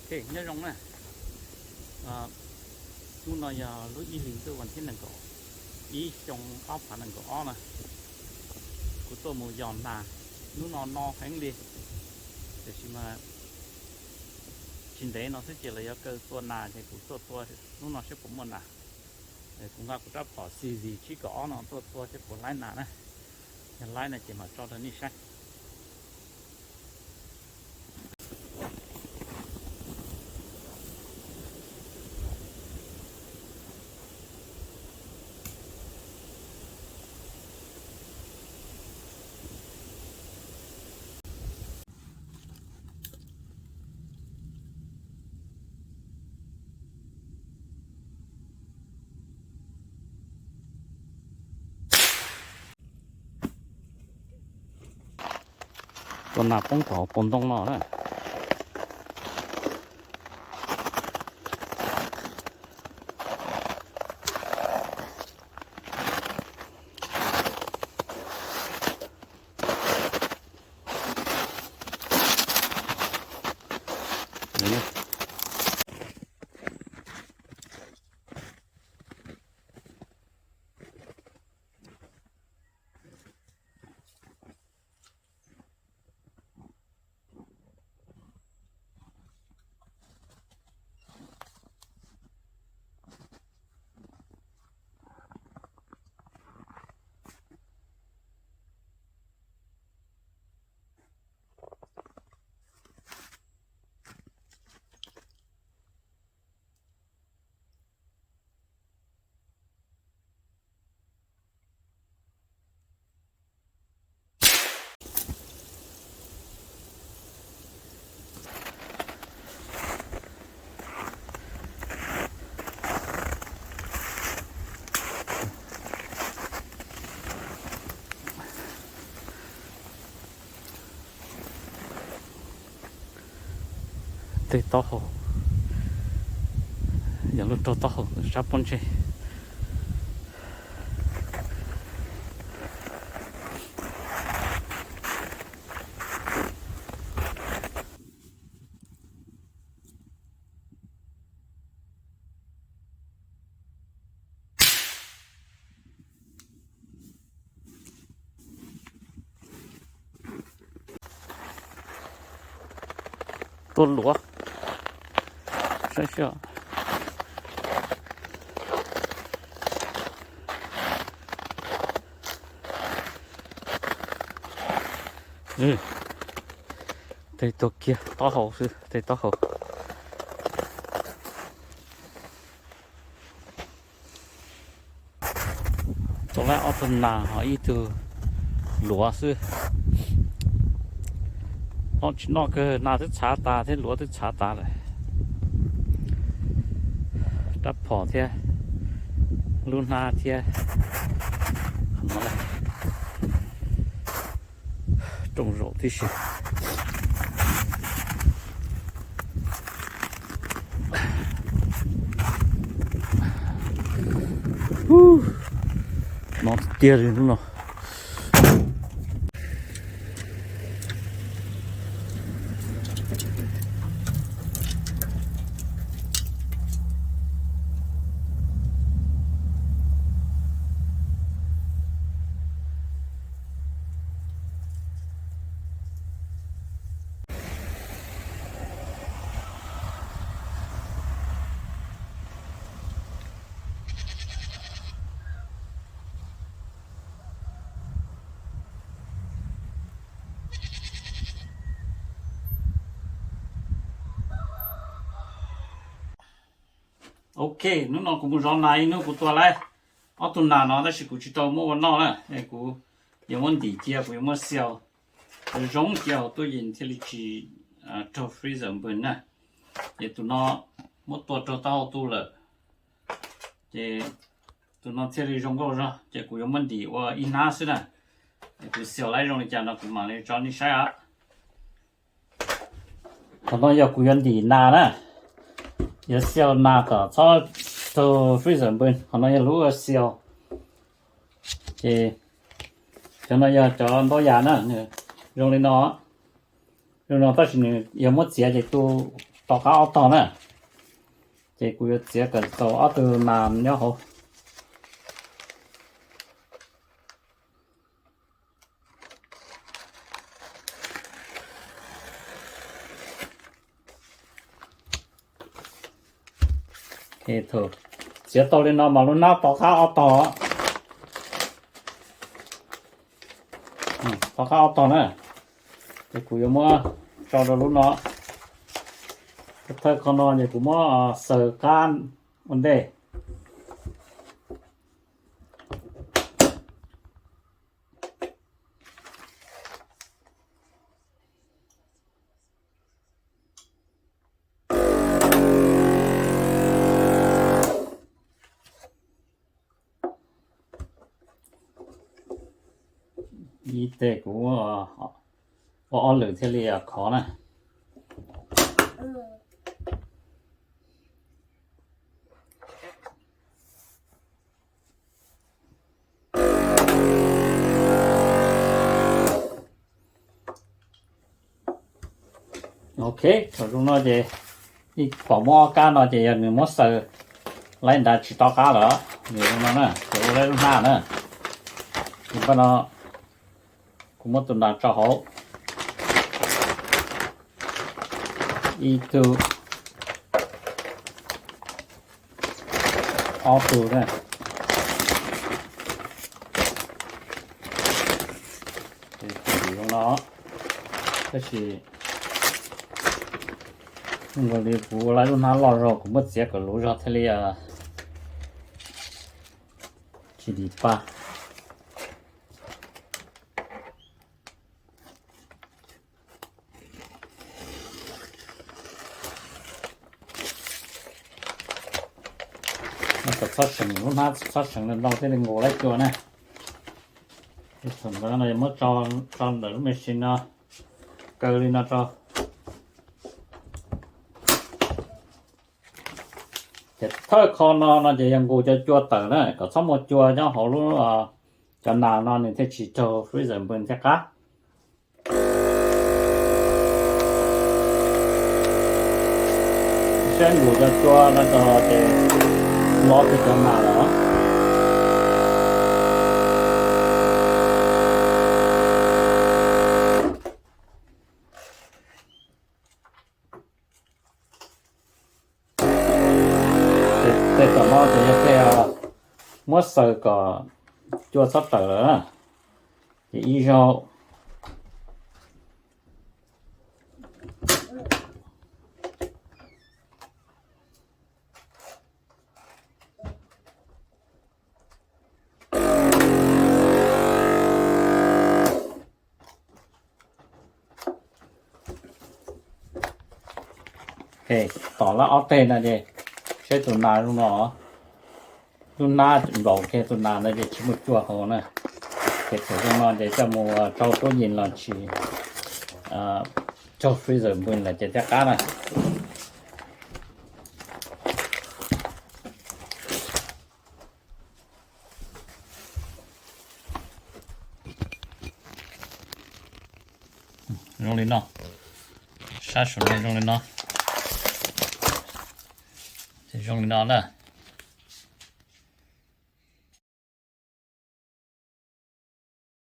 Ok, nyob zoo na. Hnub no yog lub ib hlis ntuj vas thib nees nkaum ib xyoo ob phav nees nkaum ob na. Kuv tuaj mus yos nas, hnub no no heev li, tiam sis mas tsis ntev no xwb ces lawv yuav kaw tua nas ces kuv tuaj tua hnub no saib puas muaj nas. Kuv nqa kuv rab phom C Z tsib kaum ob no tuaj tua saib puas laib nas na. Yog laib no ces mam tso rau nej saib. Tua nas poob tom hauv paus ntoo no na. Tej taub hau, yog lub rau taub hau sab pob ntseg. Tua luav saib seb. Tej tuag kiag taub hau xwb, tej taub hau. Tua lawm ob tug nas ho ib tug luav xwb. Noj tsis noj kawg, nas twb txhav tas thiab luav twb txhav tas lawm. Rab phom thiab lub hnab thiab. Rooj zaum tib si. No tiag li hnub no. Ok, hnub no kuv mus zov nas ib hnub kuv tua lawm ob tug nas no tab sis kuv tsis tau muab ua noj na, kuv yuav muab ntim cia, kuv yuav muab xyaw zoo cia hauv tub yees thiaj li tsis raug freezer npws na. Ces tus no muab tua raug taub hau tu lawm, ces tus no thiaj li zoo nkauj zog, ces kuv yuav muab ntim ua ib hnab xwb na. Kuv xyaw lawm zoo li cas no kuv mam li tso nej saib os. Qhov no yog kuv yuav ntim nas na, yuav xyaw nas kom txhob raug freezer npws. Qhov no yog lub xyaw, ces cov no yog cov ntaub yas na, zoo li no. Zoo no tab sis nws yog muab txiav ces tu tom qab ob tog na. Ces kuv yuav txiav kom txaus ob tug nas nyob hauv. Thaum txiav tau li no mas lub hnab tom qab ob tog, tom qab ob tog na, ces kuv yuav muab tso rau lub no. Thawj qhov no ces kuv muab xaws qab ua ntej. Ib teg kuv ua ob lwm thiaj li khov na. Ok, thaum zoo no ces ib pom muab ob kab no ces yog nws muab xaws laib nrad tsis to qab lawm, nws zoo no na, ces ua lub hnab na. Ces npaj no kuv muab tus nas tso hauv, ib tug, ob tug na. Zoo no, tab sis nkaus li kuv ua lub hnab loj zog, kuv muab txiav kom luv zog thiaj li tsis dim pa. Kom txhob seem lub hnab, txhob seem ntau thiaj li nkaus laib cua na. Thaum ntawd no muab tso ntawm lub me sis no, kaw li no tso. Ces thawj qhov no no ces yog nkaus cov cua tawm na, kom txhob muaj cua nyob hauv lub, cov nas no nws thiaj tsis raug freezer npws thiaj qab. Saib nkaus cov cua no tso ces lov kiag cov nas lawm. Tej tom no ces yog tej muab xaws kom cua txhob tawm lawm na. Ces ib zaug. Tom lawm ob teg no ces saib tus nas zoo no, lub hnab nplaum kiag tus nas ntawd ces tsis muaj cua hauv na. Ces thaum zoo no ces coj mus rau tub yees los tsis raug freezer npws lawm ces thiaj qab na. Zoo li no, sab saum no zoo li no, zoo li no na.